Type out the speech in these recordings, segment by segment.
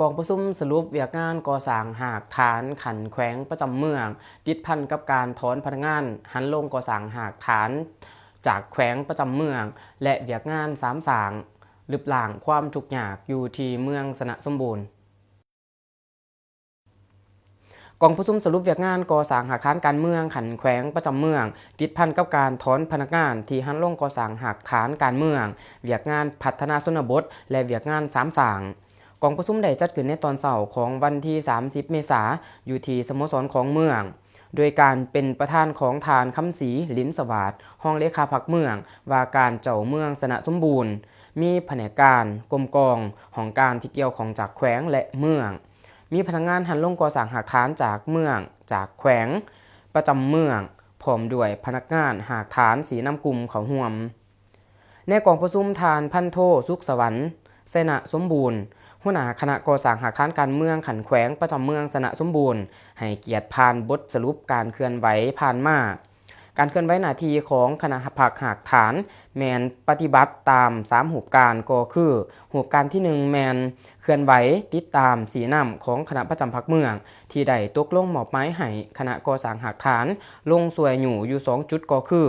ກອງປະຊຸມສະຫຼຸບວຽກງານກໍ່ສ້າງຮາກຖານຂັ້ນແຂວງປະຈຳເມືອງ ຕິດພັນກັບການຖອນພະນັກງານຫັນລົງກໍ່ສ້າງຮາກຖານຈາກແຂວງປະຈຳເມືອງ ແລະ ວຽກງານສາມສ້າງ ລຶບລ້າງຄວາມທຸກຍາກຢູ່ທີ່ເມືອງຊະນະສົມບູນ. ກອງປະຊຸມສະຫຼຸບວຽກງານກໍ່ສ້າງຮາກຖານການເມືອງຂັ້ນແຂວງປະຈຳເມືອງ ຕິດພັນກັບການຖອນພະນັກງານທີ່ຫັນລົງກໍ່ສ້າງຮາກຖານການເມືອງ, ວຽກງານພັດທະນາຊົນນະບົດ ແລະ ວຽກງານສາມສ້າງ. ກອງປະຊຸມໄດ້ຈັດຂຶ້ນໃນຕອນເຊົ້າຂອງວັນທີສາມສິບເມສາ ຢູ່ທີ່ສະໂມສອນຂອງເມືອງ ໂດຍການເປັນປະທານຂອງທ່ານ ຄຳສີ ລິນສະຫວາດ ຮອງເລຂາພັກເມືອງ ວ່າການເຈົ້າເມືອງຊະນະສົມບູນ, ມີພະແນກການ, ກົມກອງ, ຫ້ອງການທີ່ກ່ຽວຂ້ອງຈາກແຂວງ ແລະ ເມືອງ, ມີພະນັກງານຫັນລົງກໍ່ສ້າງຮາກຖານຈາກເມືອງ, ຈາກແຂວງ, ປະຈຳເມືອງ ພ້ອມດ້ວຍພະນັກງານຮາກຖານຊີ້ນຳກຸ່ມເຂົ້າຮ່ວມ. ໃນກອງປະຊຸມ ທ່ານ ພັນໂທ ສຸກສະຫວັນ ໄຊນະສົມບູນ ຫົວໜ້າຄະນະກໍ່ສ້າງຮາກຖານການເມືອງຂັ້ນແຂວງປະຈຳເມືອງຊະນະສົມບູນ ໃຫ້ກຽດຜ່ານບົດສະຫຼຸບການເຄື່ອນໄຫວຜ່ານມາ. ການເຄື່ອນໄຫວໜ້າທີ່ຂອງຄະນະພັກຮາກຖານແມ່ນປະຕິບັດຕາມສາມຮູບການ ກໍຄື ຮູບການທີໜຶ່ງ ແມ່ນເຄື່ອນໄຫວຕິດຕາມຊີ້ນຳຂອງຄະນະປະຈຳພັກເມືອງ ທີ່ໄດ້ຕົກລົງມອບໝາຍໃຫ້ຄະນະກໍ່ສ້າງຮາກຖານລົງຊ່ວຍຍູ້ຢູ່ສອງຈຸດ ກໍຄື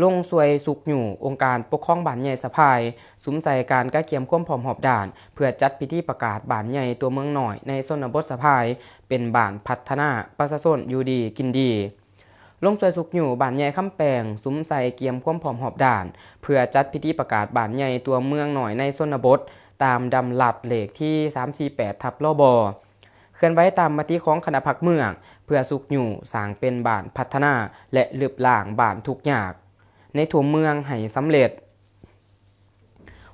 ລົງຊ່ວຍຊຸກຍູ້ອົງການປົກຄອງບ້ານໃຫຍ່ສະພາຍ ສຸມໃສ່ການກະກຽມຄວາມພ້ອມຮອບດ້ານ ເພື່ອຈັດພິທີປະກາດບ້ານໃຫຍ່ຕົວເມືອງນ້ອຍໃນຊົນນະບົດສະພາຍ ເປັນບ້ານພັດທະນາປະຊາຊົນຢູ່ດີກິນດີ. ລົງຊ່ວຍຊຸກຍູ້ບ້ານໃຫຍ່ຄຳແປງ ສຸມໃສ່ກຽມຄວາມພ້ອມຮອບດ້ານ ເພື່ອຈັດພິທີປະກາດບ້ານໃຫຍ່ຕົວເມືອງນ້ອຍໃນຊົນນະບົດ ຕາມດຳລັດເລກທີສາມສີ່ແປດ ທັບ ລບ. ເຄື່ອນໄຫວຕາມມະຕິຂອງຄະນະພັກເມືອງ ເພື່ອຊຸກຍູ້ສ້າງເປັນບ້ານພັດທະນາ ແລະ ລຶບລ້າງບ້ານທຸກຍາກໃນທົ່ວເມືອງໃຫ້ສຳເລັດ.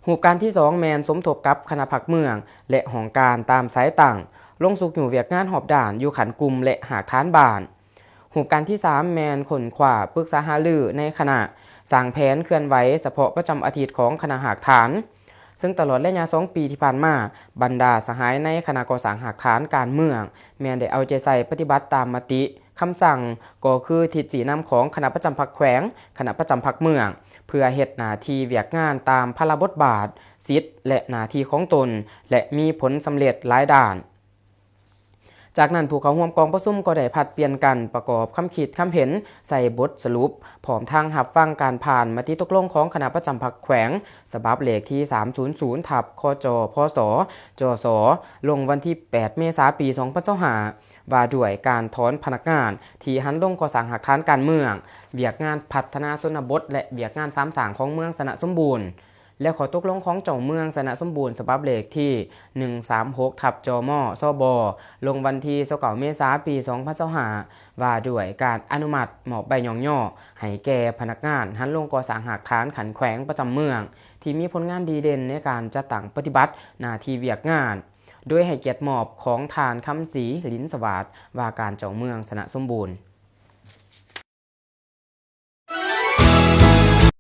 ຮູບການທີສອງ ແມ່ນສົມທົບກັບຄະນະພັກເມືອງ ແລະ ຫ້ອງການຕາມສາຍຕັ້ງ ລົງຊຸກຍູ້ວຽກງານຮອບດ້ານຢູ່ຂັ້ນກຸ່ມ ແລະ ຮາກຖານບ້ານ. ຮູບການທີສາມ ແມ່ນຄົ້ນຄວ້າປຶກສາຫາລືໃນຄະນະ ສ້າງແຜນເຄື່ອນໄຫວສະເພາະປະຈຳອາທິດຂອງຄະນະຮາກຖານ. ເຊິ່ງຕະຫຼອດໄລຍະສອງປີທີ່ຜ່ານມາ, ບັນດາສະຫາຍໃນຄະນະກໍ່ສ້າງຮາກຖານການເມືອງ ແມ່ນໄດ້ເອົາໃຈໃສ່ປະຕິບັດຕາມມະຕິ, ຄຳສັ່ງ, ກໍຄືທິດຊີ້ນຳຂອງຄະນະປະຈຳພັກແຂວງ, ຄະນະປະຈຳພັກເມືອງ, ເພື່ອເຮັດໜ້າທີ່ວຽກງານຕາມພາລະບົດບາດ, ສິດ ແລະ ໜ້າທີ່ຂອງຕົນ ແລະ ມີຜົນສຳເລັດຫຼາຍດ້ານ. ຈາກນັ້ນ, ຜູ້ເຂົ້າຮ່ວມກອງປະຊຸມກໍໄດ້ຜັດປ່ຽນກັນປະກອບຄຳຄິດຄຳເຫັນໃສ່ບົດສະຫຼຸບ, ພ້ອມທັງຮັບຟັງການຜ່ານມະຕິຕົກລົງຂອງຄະນະປະຈຳພັກແຂວງ ສະບັບເລກທີສາມສູນສູນ ທັບ ຄຈ ພສ ຈສ ລົງວັນທີແປດ ເມສາ ປີສອງພັນຊາວຫ້າ ວ່າດ້ວຍການຖອນພະນັກງານທີ່ຫັນລົງກໍ່ສ້າງຮາກຖານການເມືອງ, ວຽກງານພັດທະນາຊົນນະບົດ ແລະ ວຽກງານສາມສ້າງຂອງເມືອງຊະນະສົມບູນ. ແລະ ຂໍ້ຕົກລົງຂອງເຈົ້າເມືອງຊະນະສົມບູນ ສະບັບເລກທີໜຶ່ງສາມຫົກ ທັບ ຈມ ຊບ ລົງວັນທີຊາວເກົ້າ ເມສາ ປີສອງພັນຊາວຫ້າ ວ່າດ້ວຍການອະນຸມັດມອບໃບຍ້ອງຍໍໃຫ້ແກ່ພະນັກງານຫັນລົງກໍ່ສ້າງຮາກຖານຂັ້ນແຂວງປະຈຳເມືອງ ທີ່ມີຜົນງານດີເດັ່ນໃນການຈັດຕັ້ງປະຕິບັດໜ້າທີ່ວຽກງານ, ໂດຍໃຫ້ກຽດມອບຂອງທ່ານ ຄຳສີ ລິນສະຫວາດ ວ່າການເຈົ້າເມືອງຊະນະສົມບູນ.